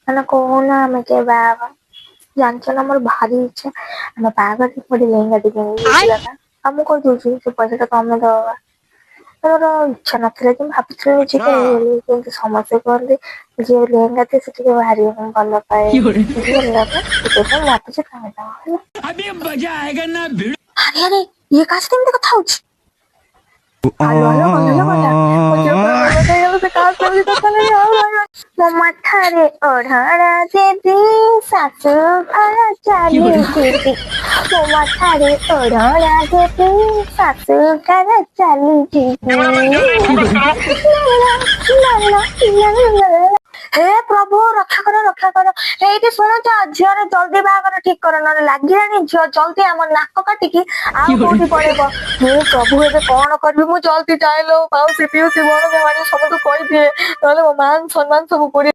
ମାନେ କହୁନ ଆମେ କେବେ ବାହା ହବା? ଜାଣିଛ ନା, ମୋର ଭାରି ଇଚ୍ଛା ଆମ ବାହାଘରରେ ଗୋଟେ ଲେହେଙ୍ଗା କିଣିବି, ବୁଝିଲ ନା? ଆଉ ମୁଁ କହିଦଉଛି, ସେ ପଇସାଟା ତମେ ଦବା। ମୋର ଇଚ୍ଛା ନଥିଲା କି ମୁଁ ଭାବୁଥିଲି ନିଜେ କିଣିବି ବୋଲି, କିନ୍ତୁ ସମସ୍ତେ କୁହନ୍ତି ଯିଏ ଲେହେଙ୍ଗା ଦିଏ ସେ ଟିକେ ଭାରି ଭଲ ପାଏ, ବୁଝିପାରିଲ ତ? ସେଥିପାଇଁ ମୁଁ ଭାବୁଛି ତମେ ଦବ, ହେଲା? अभी मजा आएगा ना भिड़ू। ଆରେ ଆରେ, ଇଏ କାହା ସହିତ ଏମିତି କଥା ହଉଛି? ଆଲୋ ଆଲୋ, ଗଲା ଲୋ ଗଲା, ମୋ ଝିଅ ପୁରା ବର୍ବାଦ ହେଇଗଲା। ସେ କାହା ସହିତ ଏମିତି କଥା ହେଲାଣି? ଆଉ ରହିବନି। ମୋ ମଥାରେ ଓଢଣା ଦେବି, ଶାଶୁ ଘର ଚାଲିଯିବି। ମୋ ମଥାରେ ଓଢଣା ଦେବି, ଶାଶୁ ଘର ଚାଲିଯିବି। ଲା, ଲା, ଲା, ଲା, ଲା। ହେ ପ୍ରଭୁ, ରକ୍ଷା କର, ରକ୍ଷା କର। ଏଇଠି ଶୁଣୁଛ? ଝିଅର ଜଲ୍ଦି ବାହାଘର ଠିକ କର, ନହେଲେ ଲାଗିଲାଣି ଝିଅ ଜଲ୍ଦି ଆମ ନାକ କାଟିକି ଆଉ କୋଉଠି ପଳେଇବ। ମୁଁ ପ୍ରଭୁ, ଏବେ କଣ କରିବି ମୁଁ? ଜଲ୍ଦି ଯାଏ ଲୋ, ମାଉସୀ, ପିଉସୀ, ଭଣଜା, ଭାଣିଜୀ ସମସ୍ତଙ୍କୁ କହିଦିଏ, ନହେଲେ ମୋ ମାନ ସମ୍ମାନ ସବୁ ପଡି